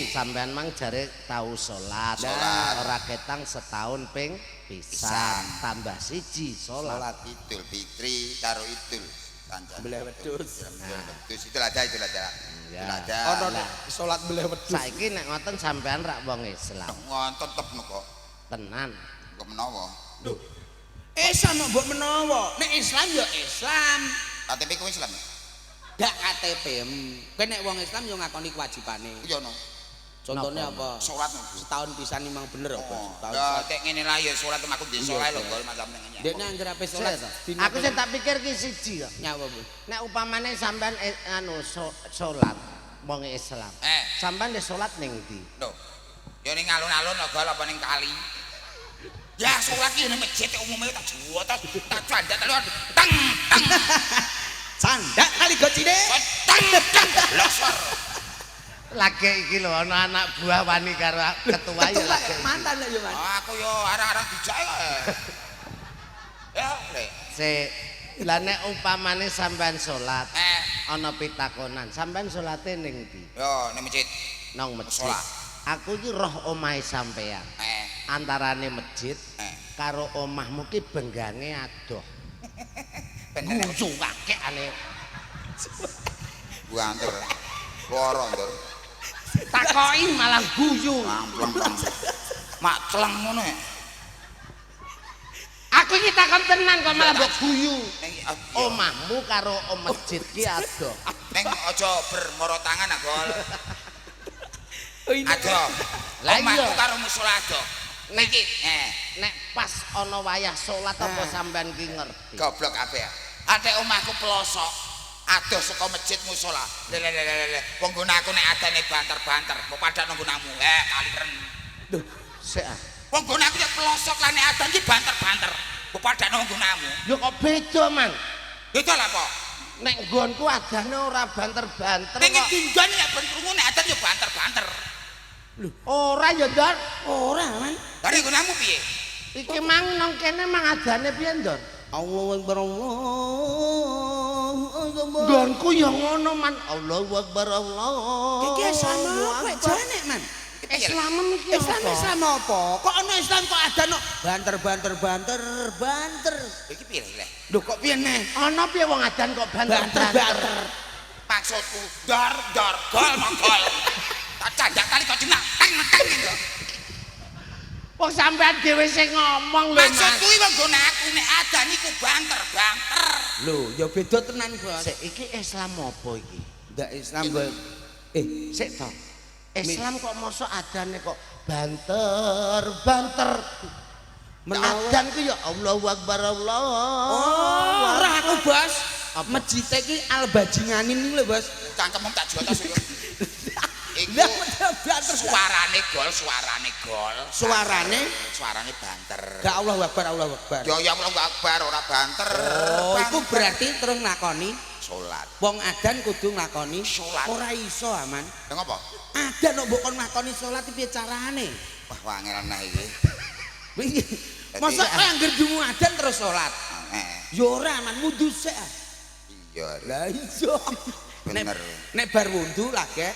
Sampean mang jare tau salat. Salat. Ora ketang setahun ping pisan, Pisan. tambah siji salat. Salat Idul Fitri karo Idul Kancan. Beleh wedhus. Beleh wedhus Idul Adha, Idul Adha. Ya. Idul Adha. Ono nek salat beleh wedhus. Saiki nek ngoten sampean rak wong Islam. Ngonten tetep kok. Tenan. Kok menawa. Islam kok mbok menawa. Nek Islam ya Islam. KTP ku Islam ya? Gak KTP. Kowe nek wong Islam ya ngakoni kewajibane. Iya no. Contohnya apa? Salat no. Setahun pisan memang bener apa? Oh, Setahun. ya tek ngene lah ya salat aku di salat lho Iya, gol macam ngene. Dekne anggere ape salat. Sik to. Aku sing tak pikir ki siji kok. Nyawa, Bu. Nek upamane sampean anu salat wong Islam. Sampean wis salat ning ndi? Lho. Ya ning alun-alun lho gol apa ning kali. Ya salat ki ning masjid umume tak juwotos tak candak telu teng teng Candak kali gocine. teng teng losor. Lagi iki lho ana anak buah wani karo ketua ya Ketua lagi. mantan lho ya, Mas. Aku yo arang-arang dijak kok. Ya, Lek. Sik. Lah nek upamane sampean salat ana pitakonan, sampean salate ning ndi? Yo ning masjid. Nang masjid. Salat. Aku iki roh omahe sampean. Antarane masjid karo omahmu ki benggange adoh. Bener. Guyu kakekane. Buanter. Loro, Ndur. Takoki malah guyu. Ampleng. Mak celeng ngono ya. Aku iki takon tenan kok malah mbok guyu. Ning Omahmu karo om masjid ki adoh. Ning aja bermoro tangan ah, Gol. Adoh. Lah iya. Omahku karo musala adoh. Nek Iki, nek pas ana wayah salat apa sampean ki ngerti? Goblok kabeh. Ate omahku pelosok. Adoh saka masjid musala. Le le le le. Wong nggon aku nek adane banter-banter, mbok padakno nggonamu. Kaliren. Lho, sik ah. Wong nggon aku ya pelosok lan nek adan ki banter-banter. Mbok padakno nggonamu. Ya kok beda, Man. Beda lah apa? Nek nggonku adane ora banter-banter Ning kok. endi nggon nek ben krungu nek adan ya banter-banter. Lho, ora ya, Ndor. Ora, Man. Lah nek nggonamu piye? Iki mang nang kene mang adane piye, Ndor? Allahu Akbar Allahu Akbar. Nggonku ya ngono, Man. Allahu Akbar, Allah. Iki Islam apa jane, Man? Islam iki Islam Islam apa? Kok ana Islam kok ada no banter banter banter banter. Iki piye lho? Lho kok piye neh? Ana piye wong adan kok Banter banter-banter? banter. Maksudku dor dor gol mongol. Tak candak kali kok jenak teng teng gitu. Wong sampean dhewe sing ngomong lho, Mas. Maksudku iki wong nggone aku nek adan iku banter banter. Lho, ya beda tenan, Bos. Sik iki Islam apa iki? Ndak Islam kok. Sik to. Islam kok mosok adane kok banter banter. Menawa Adan ku ya Allahu Akbar Allah. Oh, ora aku, Bos. Apa? Masjid iki al bajinganin iki lho, Bos. Cangkemmu tak jotos iku. Iku Lah banter suarane gol, suarane gol. Suarane Suarane banter. gak Allahu Akbar, Allahu Akbar. Ya ya Allahu Akbar ora banter. Oh, iku berarti terus nglakoni salat. wong adan kudu nglakoni Salat. Ora iso, Aman. Lha ngopo? Adan kok mbok kon nglakoni salat piye carane? Wah, wangel nah iki. Wingi. Masa kowe anggere dungu adan terus salat? Eh, Ya ora, Man, wudu sik. ah. iya. Lah iya. Nek Bener. nek bar wudu lagi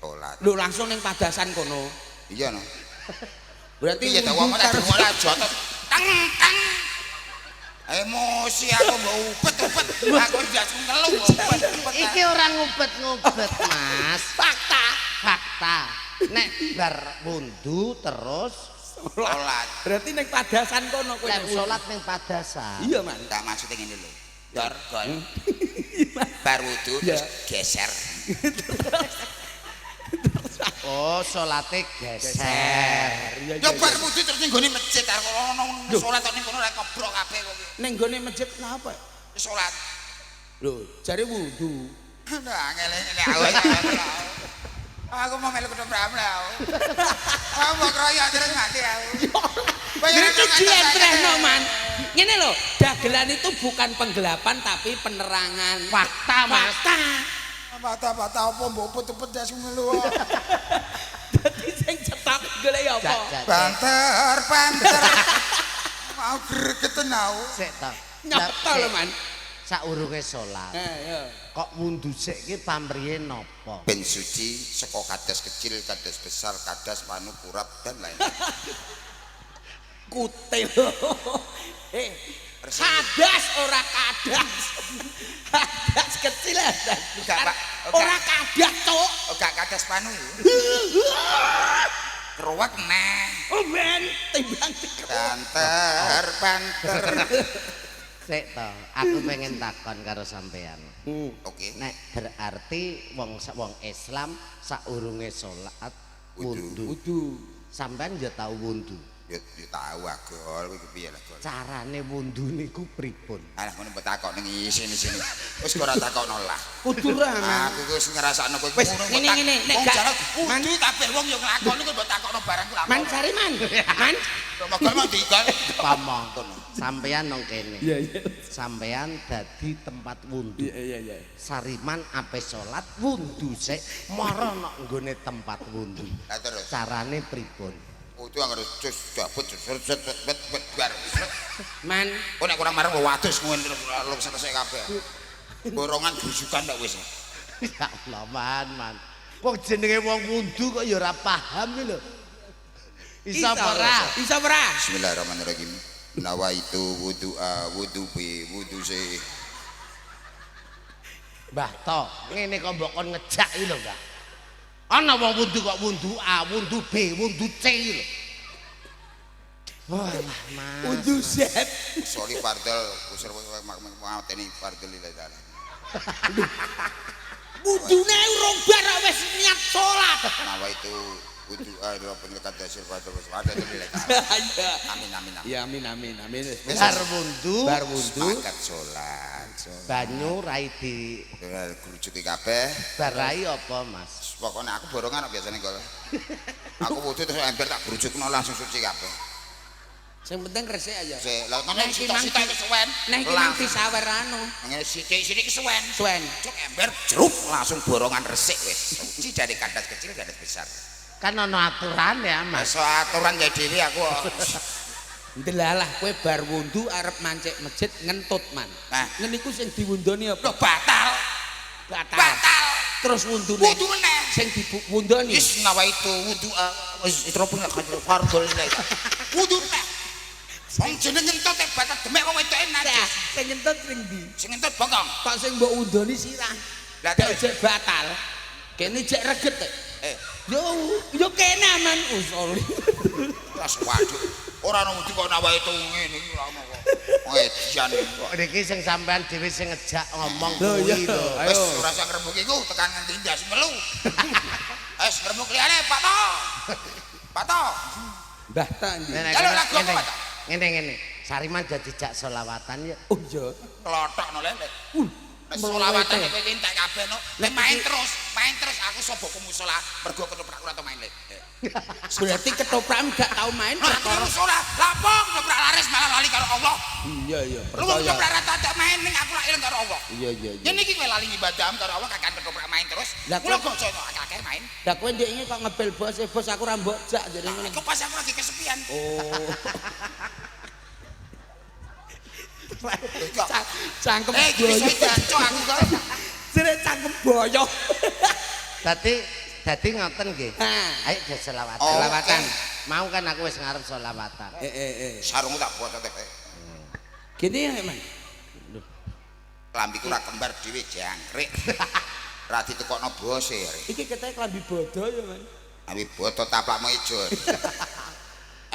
Salat. lho langsung ning padasan kono. Iya no. Berarti Piye ta wong wudu ora karo dungu ora jotos. Teng teng. Emosi aku mbok upet-upet. Aku ndasku ngelu mbok upet-upet. Iki ora ngupet-ngupet, Mas. Fakta. Fakta. Nek bar wundu terus salat. Berarti ning padasan kono kowe. Nek salat ning padasan. Iya, Man. Tak maksudnya ngene lho. Dor gol. Bar wudu terus geser. Oh, salate geser. Ya bar wudu terus ning gone masjid arep ono salat ning kono ora kebrok kabeh kok. Ning gone masjid lha apa? Salat. Lho, jare wudu. Nah, angel ngene aku. Aku mau melu ketoprak aku. Aku mau kroyok terus mati aku. Iki dilentrehno, Man. Ngene lho, dagelan itu bukan penggelapan tapi penerangan. Fakta, Mas. Fakta. Fakta-fakta apa mbok upet-upet dasmu ngelu. Dadi sing cetok golek apa? Banter, banter. Mau gregeten aku. Sik to. Nyata lho, Man. Saurunge salat. Heeh. Kok wundu sik ki pamrihe napa? Ben suci saka kadas kecil, kadas besar, kadas panu kurap dan lain-lain. Kutil. Kadas ora kadas. Kadas kecil kadas besar. Ora kadas, cuk. Gak kadas panu. Keruwek neh. Oh ben timbang dikeruwek. Banter, banter. Sik to, aku pengen takon karo sampean. Oke. Nek berarti wong Islam saurunge salat wundu. Wudu. Sampean ya tau wundu. Ya tau aku, kowe iki piye lah, Gol. Carane wundu niku pripun? Alah ngono mbok takok ning isine-sini. Wis ora takokno lah. Kudu ra. Aku wis ngrasakno kowe Wis ngene ngene nek gak wudu kabeh wong ya nglakoni kowe mbok takokno barang ku lakon. Man Sariman. Man. Mogol mau digol. Pamong. Sampean nang kene. Iya iya. Sampean dadi tempat wundu. Iya iya iya. Sariman ape salat wundu sik mara nok nggone tempat wundu. Lah terus carane pripun? Wudu anggere cus jabut set set bet bet bar. Man, kok nek kurang marang wadus ngono terus selesai kabeh. Borongan grujukan tok wis. Ya Allah, Man, Man. Wong jenenge wong wundu kok ya ora paham iki lho. Iso ora? Iso ora? Bismillahirrahmanirrahim. Nawaitu wudu a wudu b wudu c. Mbah To, ngene kok mbok kon ngejak iki lho, Mbah. Ana wong wundu kok wundu A, wundu B, wundu C iki lho. Wah, Mas. Wundu Z. Soli fardel usir mateni fardel lillahi taala. Wudune urung bar wis niat salat. Nawaitu wudu a rabbil qadasir fardel fardel lillahi taala. Amin amin amin. Ya amin amin amin. Bar wundu, bar wundu mangkat salat. Banyu rai di grujuki kabeh. Bar rai apa, Mas? Pokoknya aku borongan biasanya gol. Aku wudu terus ember tak grujukno langsung suci kabeh. Sing penting resik aja. Sik, lha kan sitok-sitok kesuwen. Nek iki nang disawer anu. Ngene sithik-sithik kesuwen. Suwen. Cuk ember jeruk langsung borongan resik wis. Suci dari kadas kecil kadas besar. Kan ana aturan ya, Mas. Wis aturan ya dhewe aku. Ndelalah kowe bar wundu arep mancik masjid ngentut, Man. Nah, ngene iku sing diwundoni apa? Lho batal. Batal. Batal. Terus wundune. Wudu meneh. Sing diwundoni. Wis nawaitu wudu wis itropun fardhu lillahi. Wudu meneh. Wong jeneng ngentut e batal demek wong wedoke najis. Sing ngentut sing ndi? Sing ngentut bokong. Kok sing mbok wundoni sirah. Lah terus jek batal. Kene jek reget. Eh, yo yo kene aman usol. Terus waduh. Ora ono wudu kok nawaitu ngene iki ora ono kok. Edian kok niki sing sampean dhewe sing ngejak ngomong kuwi lho. Wis ora usah ngrembug iku tekan ngendi ndas melu. Wis ngrembug liyane Pak To. Pak To. Mbah Ta ndi? Jaluk lagu apa Pak To? Ngene-ngene. Sariman dadi jak selawatan ya. Oh iya. Klotokno lele. Nek selawatan kowe iki entek kabeh no. Nek main terus aku soboku musala mergo ketoprak ora tau main le. Berarti ketoprak gak tau main perkara musala. Lah apa ketoprak laris malah lali karo Allah. Iya iya. Lu wong ketoprak ora tau main ning aku lak eling karo Allah. Iya iya iya. Ngene iki kowe lali ibadah karo Allah kakan ketoprak main terus. Kula kok akeh main. Lah kowe ndek iki kok ngebel bos, bos aku ora mbok jak jare ngono. Iku pas aku lagi kesepian. Oh. Cangkem boyo. Aku kok. Jere cangkem boyo. Dadi ngoten nggih. Ayo do selawatan. Selawatan. Mau kan aku wis ngarep selawatan. Sarungku tak bocot. Gitu ya, Man. Klambiku ra kembar dhewe jangkrik. Ra ditekokno bose arek. Iki ketoke klambi bodo ya, Man. Klambi bodo taplakmu ijo.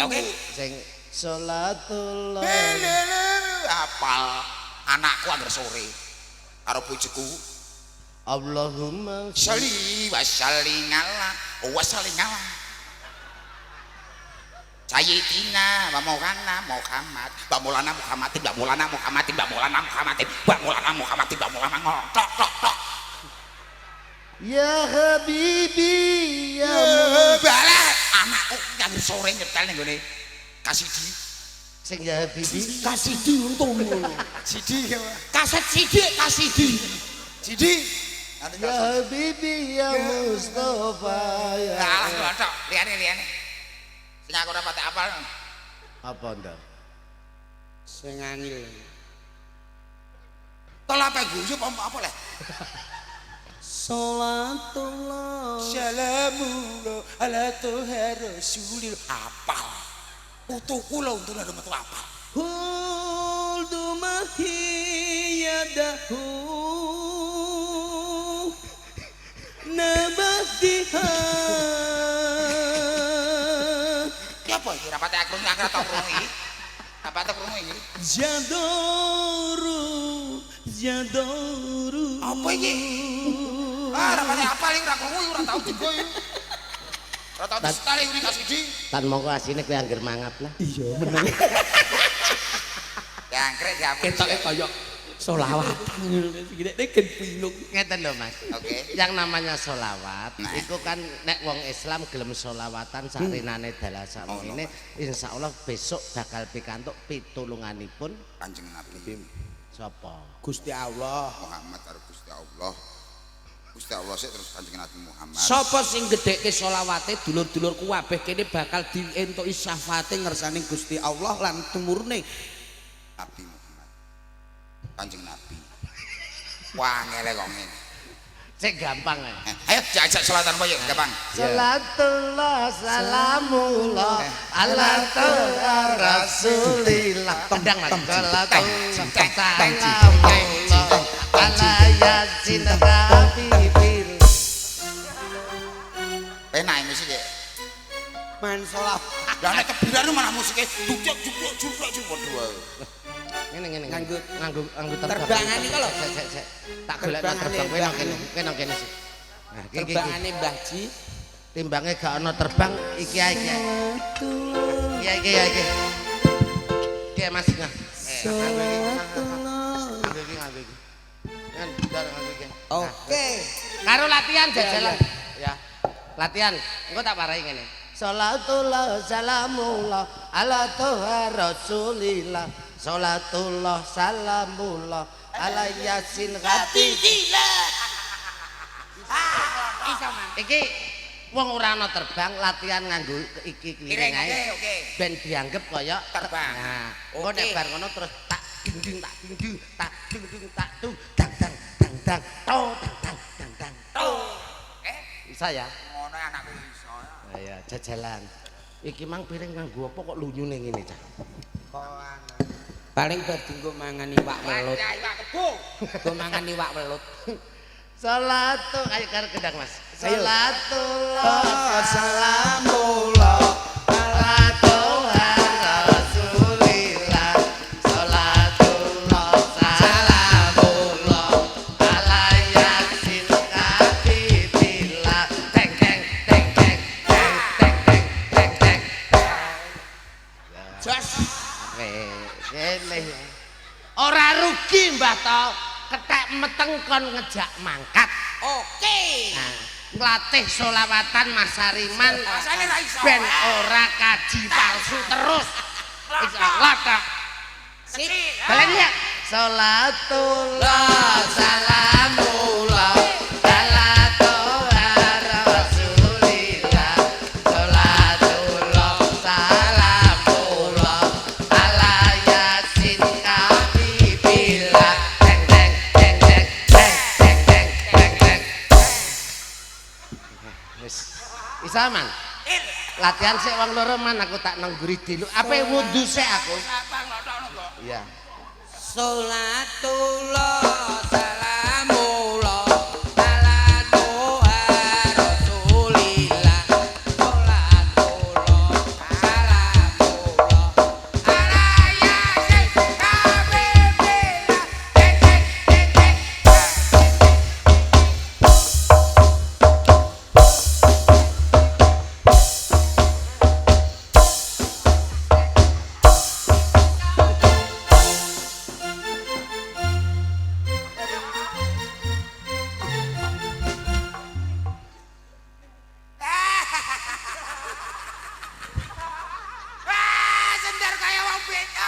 Oke. Sing salatullah. Apal anakku anggere sore karo bojoku. Allahumma sholli wa sallim ala wa sallim ala Sayyidina wa Maulana Muhammad wa Maulana Muhammadin wa Maulana Muhammadin wa Maulana Muhammadin wa Maulana Muhammadin wa Maulana tok tok tok. Ya habibi ya balah anakku yang sore nyetel ning gone Kasidi sing ya habibi Kasidi untung. Sidi kaset sidi Kasidi. Sidi ya habibi ya Mustafa ya. Alah tok liyane sing aku ora patek apal. Apa ndak? Sing angil. Tol apa guyu apa leh? Salatullah salamullah ala tuha rasulil apal. Putuku lho untune lho metu apal. Huldu mahiyadahu nabadiha. Ki apa iki rapate aku ora tau krungu iki. Apa tau krungu iki? Jadoru jadoru. Apa iki? Ah rapate apal iki ora krungu ora tau digo iki. Ora tau disetali ngene Kasidi. Tan mongko asine kowe angger mangap lah. Iya meneng. Jangkrik diampun. Ketoke kaya solawatan ngono iki nek bingung. Ngeten lho Mas. Oke. Yang namanya solawat, Nah. iku kan nek wong Islam gelem solawatan sarinane dalah sakmene, insyaallah besok bakal pikantuk pitulunganipun Kanjeng Nabi sapa? Gusti Allah. Muhammad karo Gusti Allah. Gusti Allah sik terus Kanjeng Nabi Muhammad. Sapa sing gedhekke solawate dulur-dulurku kabeh kene bakal dientuki syafaate ngersane Gusti Allah lan tumurune Nabi Muhammad. Kanjeng Nabi. Wah ngele kok ngene. Sik gampang ae. Ayo diajak selatan apa yuk gampang. Salatullah salamullah ala tuha rasulillah. Tendang Mas. Salatullah salamullah ala yasin habibil. Penak musike. Man solawat. Lah nek tebiran malah musike jujuk jujuk jujuk jujuk padha wae. Ngene ngene Nganggo nganggo terbang. Terbangane kok lho. Sik sik sik. Tak golekno terbang kowe nang kene, kowe nang kene sik. Nah, iki iki. Terbangane Mbah Ji. Timbange gak ana terbang iki ae iki. Iya iki ya iki. Iki Mas nah. Nganggo iki. Nganggo iki nganggo iki. Ngan ndar nganggo iki. Oke. Karo latihan jajalan. Ya. Latihan. Engko tak warai ngene. Salatullah salamullah ala tuha rasulillah. Salatullah salamullah ala yasin habibillah. Iso Man. Iki wong ora ana terbang latihan nganggo iki kliring ae. Oke. Ben dianggep kaya Terbang. Nah, engko nek bar ngono terus tak ding tak ding tak ding tak dung dang dang dang dang to dang dang dang dang. To. Bisa ya? Ngono anakku iso. Ayo jajalan. Iki mang piring nganggo apa kok lunyune ngene cah? Paling bar dienggo mangan iwak welut. Ya iwak kebo. Nggo mangan iwak welut. Salatu ayo karo kendang Mas. Salatullah salamullah ala tuha rasulillah. Salatullah salamullah ala yasin habibillah. Teng teng teng teng teng teng teng teng teng. Jos. Kene. Ora rugi Mbah to, kethek meteng kon ngejak mangkat. Oke. Nah, nglatih solawatan Mas Sariman Rasane ra iso. ben ora kaji palsu terus. Iso latak. Sip. Balen ya. Salatullah salamullah ala tuha rasulillah. Salatullah salamullah ala yasin habibillah. Teng teng teng teng teng teng teng teng teng. Wis. Isa man. Latihan sik wong loro man aku tak nang ngguri dulu. Ape wudu sik aku? Abang lotokno kok. Iya. Salatullah salamullah ala toha rasulillah. Salatullah salamullah ala yasin habibillah. Tek tek tek tek. Wah, sendar kaya wong beda.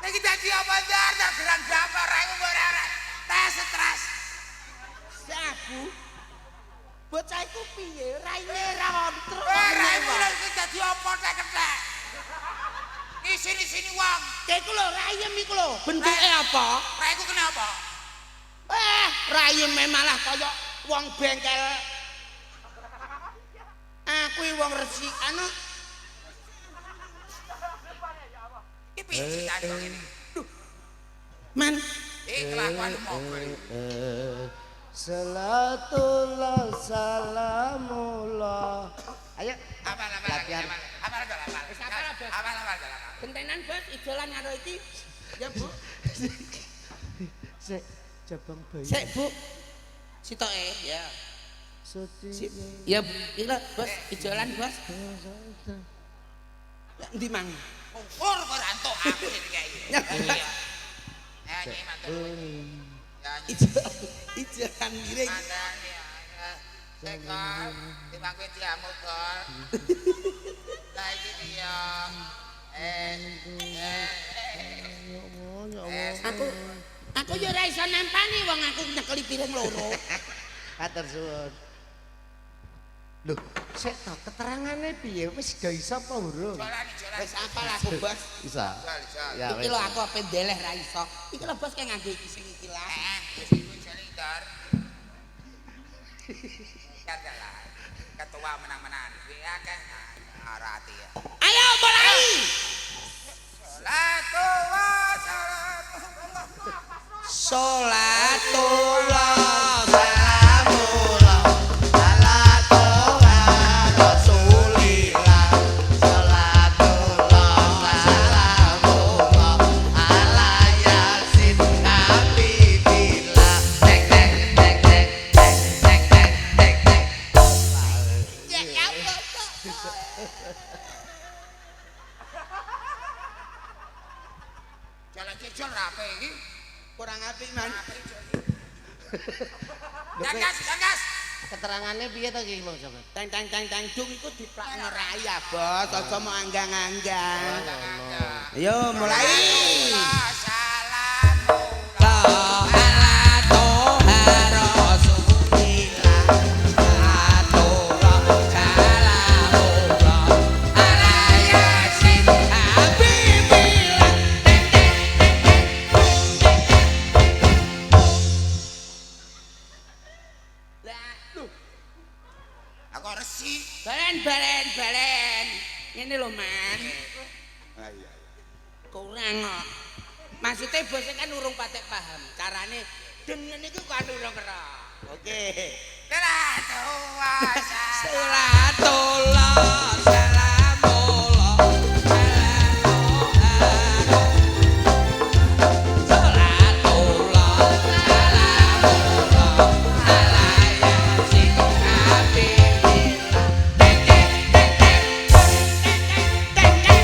Iki dadi apa ndar? Ndar gerang gambar aku ora ora. Tes stres. Sabu. Bocah iku piye? Raine ra ontro. Eh, raimu lho iki dadi apa tek kethek. Isini-sini wong. Iku lho rayem iku lho. Bentuke apa? Raiku kenapa? Eh, rayeme malah kaya wong bengkel. Aku iki wong resik anu Iki piye ceritane kok ngene? man Iki kelakuan mogol iki. Salatullah salamullah. Ayo. Apal apal. Latihan. Apal apal apal. Wis apal, Bos. Apal apal apal. Gentenan bos ijolan karo iki. Ya, Bu. Sik, jabang bayi. Sik, Bu. Sitoke, ya. Suci. Sik. Ya, Bu. Iki lho, Bos, ijolan, Bos. Ya, endi mang? Mungkur kok ora entuk aku sing dikeki. Ya. Iya. Ya nyi mantul. Ya nyi. Ijolan miring. Mandani. Sekol, timbang kowe diamuk kol. Lah iki piye? Eh. Eh. Ya Allah, ya Allah. Aku ya ora iso nampani wong aku nyekeli piring loro. Matur suwun. Lho, sik to keterangane piye? Wis do iso apa urung? Jalan jalan. Wis apal aku, Bos. Isa. Jal jal. Ya Iki wis. lho aku ape ndeleh ra iso. Iki lho Bos kayak nganggo iki sing iki lah. Eh, wis iku jale ndar. Kan jalan. Ketua menang-menangan. Kuwi akeh ora ati ya. Ayo mulai. Salatullah salamullah. Salatullah Salamullah ala toha rasulillah. Salatullah salamullah ala yasin habibillah. Tek tek tek tek tek tek tek tek tek. Ya ya Allah. Jalan jejol rape iki. Kurang apik, Man. Gas gas. Keterangane piye to iki Mang Sampean? Tang tang tang tang dung iku diplakno raya, Bos. Aja mau anggang-anggang. Ayo mulai. Salamullah. Ala toha rasulillah. Salatullah salamullah ala yasin habibillah. Tek tek tek tek tek tek. Lah, lho. Aku resik. Balen balen balen. Ngene lho, Man. Ah iya. Kurang kok. Maksudnya bosnya kan urung patek paham. Carane dengan iku kan urung ora. Oke. Salatullah Salatullah salamullah ala Salatullah salamullah ala yasin habibillah. Tek tek tek tek tek tek tek.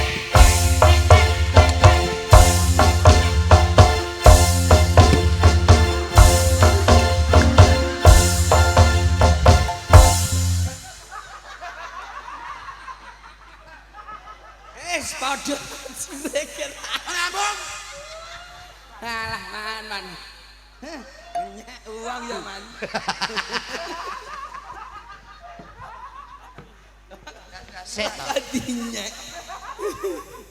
Wis padha jreket. Ngambung. Alah man man. Heh, Nyak uang ya man. Sik to. Dinyek.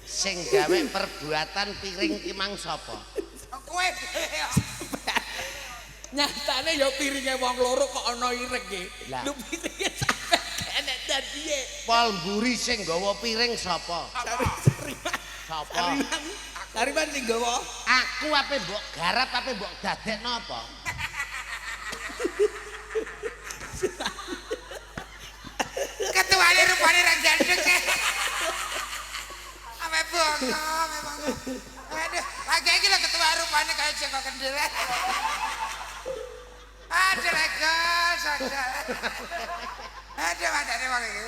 Sing gawe perbuatan piring ki mang sapa? Kowe Nyatane ya piringe wong loro kok ana irenge. Lah. Lho piringe sampe enek dadiye. Pol mburi sing gawa piring sapa? Sari Sapa? Sari. Sariman sing gawa. Aku ape mbok garap ape mbok dadekno apa? Ketuane rupane ra gandeng. Ame bongko, ame bongko. Aduh, lagi iki lho ketua rupane kaya Joko Kendil. Aduh, lego, sadar. Aduh, matane wong iki.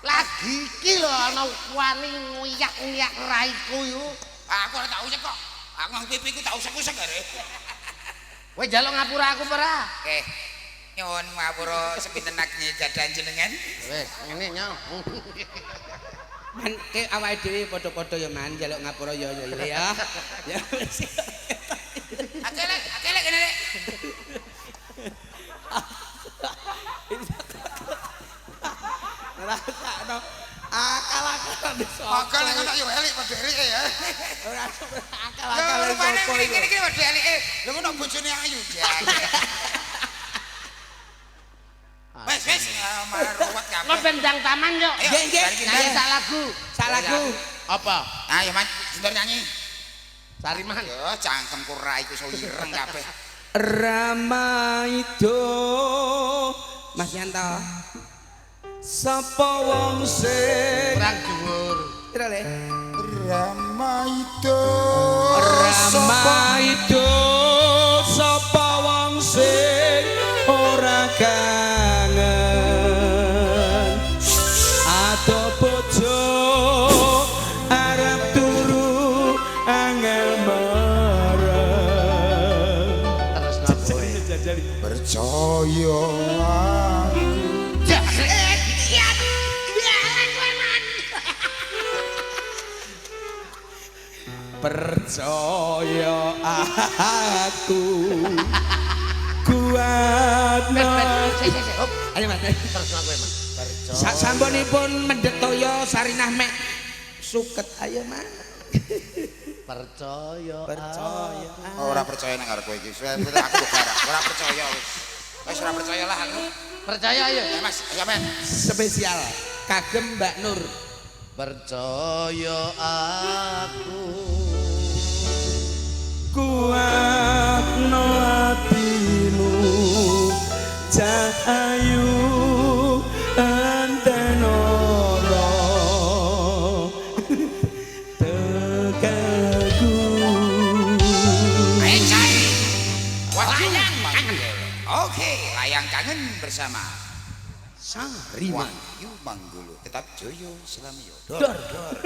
Lagi iki lho ana wani nguyak-nguyak raiku yo. Aku ora tak usek kok. Aku nang pipiku tak usek-usek are. Kowe njaluk ngapura aku apa ora? Oke. Nyuwun ngapura sepinten agni gadah jenengan. Wis, ngene nyo. Man ke awake dhewe padha-padha ya man njaluk ngapura ya ya ya. Ya wis. Akelek, akelek kene rek. Ngrasakno akal-akalan sapa. Akal nek ngono yo elik padha elike ya. Ora akal-akalan Rupane sapa ngene iku. iki padha elike. Lho ngono bojone ayu jan. Wes wes malah ruwet kabeh. Ngebendang taman yo. Ayo, Nggih, nggih. balikin Nyanyi aja. sak lagu. Sak lagu. Apa? Ayo Man, sinten nyanyi? Sariman. Yo cangkemku ra iku iso ireng kabeh. Ramaido Mas Yanto. Sapa wong sing Kurang dhuwur. Pira le? Ramaido. Ramaido sapa wong sing ora kangen ado bojo arep turu angel mereng. Terus kowe. Percaya aku. Percaya aku kuat. Sik sik sik. Hop. Ayo Mas. Terus kowe Mas. Sak sampunipun mendhet toya Sarinah mek suket ayo Mas. Percaya. Percaya. Ora percaya nang karo kowe iki. Aku ora percaya wis. Wis ora percaya lah aku. Percaya ayo. Ya Mas, ayo men. Spesial kagem Mbak Nur. Percaya aku. Kuatno atimu cahayu entenono tekaku. Ayo cai. Layang kangen. Oke, layang kangen bersama Sariman. Wahyu Manggolo. Tetap joyo selamiyo. Dor. Dor.